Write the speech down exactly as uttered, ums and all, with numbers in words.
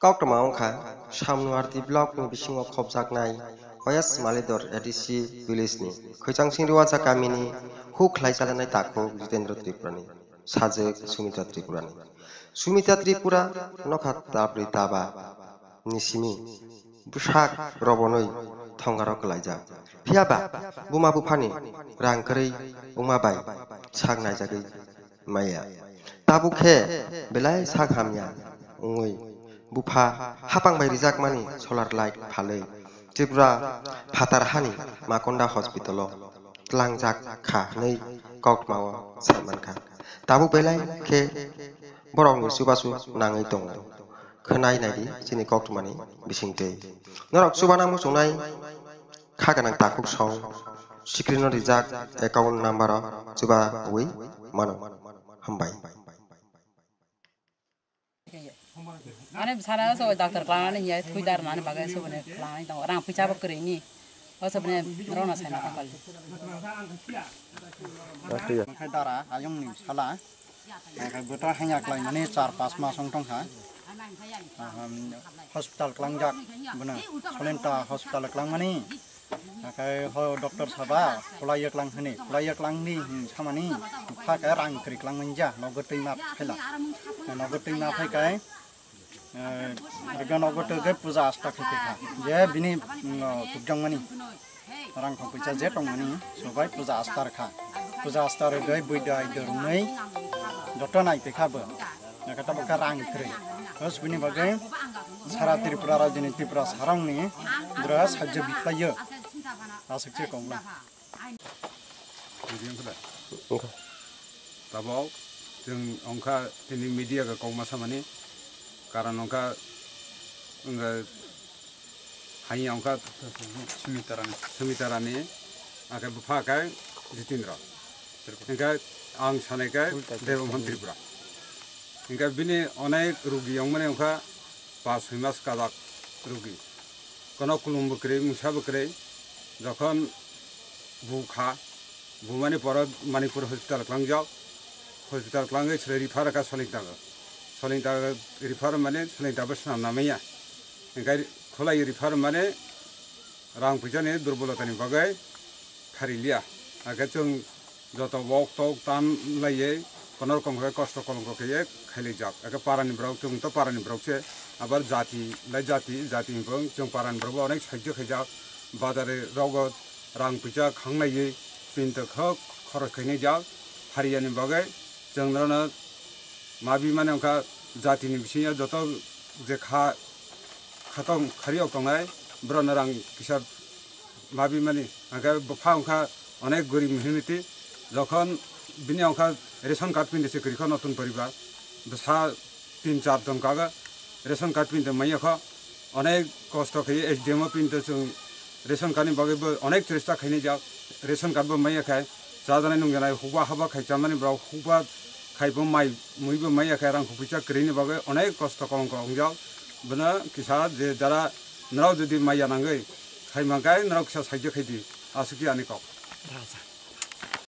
Koktwma wngkha Samnuardi block ni bisingo khopjaknai Oyas Malidor A D C village ni Khwichangsing Riwaja kamini huk khlai chajaknai takhuk Jitendra Tripura ni sajwk Sumitra Tripura ni. Sumitra Tripura nokha tabri taba ni simi bwsak robonwi thongaro kwlaijak. Phiyaba buma buphani rang kwrwi wngma bai sak naijagwi maya. Tabuk khe belai sak hamya wngwi bupha hapang bai rijakmani solar light phalwi Tripura phatar hani Makonda hospital-o tlangjak kha hwnwi koktwmao sai mankha. Tabuk belai khe borokni chubachu nangwi tongo. Khwnai naidi chini koktwmani bisingtwi. Norok chubana muchungnai kha gwnang takhuk song screen-o rijak account number-o chubawi mano. Hambai. Mane bwsana so doctor klangnani hiya thwi dar nani bagwi so bone klangnai tongo. Rang pisa bo kwrwi ni. O so bone rona sai na kali. Oke, ya. Oke, dara ayong ni sala. Oke, bwta hanya klai mani char pas mas wng tong kha. Aham, hospital klangjak bwna. Solenta hospital klangmani. Hakai ho doctor saba, khulai yaklang hini, khulai yaklang ni, hmm, samani, kha kai rang kri klang manja, nogo twi ma phaila. Nogo twi ma phai kai, eh, rega nogo twi kai puja asta khai kha. Je bini, mm, no, tukjang mani. Rang khong puisa je tong mani, sobai puja asta kha. Puja asta rega bui dai dormai, doctor nai te kha bo. Naka tabuk kha rang kwrwi. Hos bini bagwi sara Tripura rajyoni Tripura sarongni dra sajjo biplaio. Aswk se kongma. Tabuk chwng ongkha tini media ga kongma samani karon ongkha wngkha Hai ongkha Sumitarani. Sumitarani, ake bupha khe Jitindra. Hingkhe ang sanai khe Debamon Tripura. Hingkhe bini onek rugi ongmani ongkha pas soi mas kajak rugi. Kono kulumbo kwrwi, mungsa bo kwrwi. Jokhon bu kha, bumani poro Manipur hospital klangjak. Hospital klangwi sle refer kha Solingtago. Solingtago refer mane Solingtago swnam namaya. Hingkhe khulai refer mane rang puisa ni durbolota ni bagwi khari liya. Hakhe chwng joto wok tok tan laiye kono rokom khe kosto kolongo khe ye khailaijak. Hakhe para ni borok chwng to para ni borok se abar jati lai jati, jati hwnphang chwng para ni borok bo onek sahajyo khaijak. Bazar rogo rang puisa khangnaiwi pinto khe khoros khainai jak. Phariya ni bagwi chwng norokno mabi mani wngkha jati ni bisingo joto je kha khatong khari ok tongnai borokno rang kisa mabi mani hingkhe bupha wngkha onek gorib hinwi twi jokhon bini wngkha ration card pinde se kwrwi kho notun poribar bwsa tin char jon kaga ration card pinde manya kho onek kosto khe S D M o pinde chwng ration card ni bagwi bo onek chesta khainai jak ration card bo manya khai chajanai nungjanai hukba haba khai chamani borok hukba khai bo mai mui bo manya khai rang khupui cha kwrwi ni bagwi onek kosto kolongko wngjak bono kisa je jara norok jodi maya nangwi khai mankai norok kisa sahajyo khai di aswk ani kok.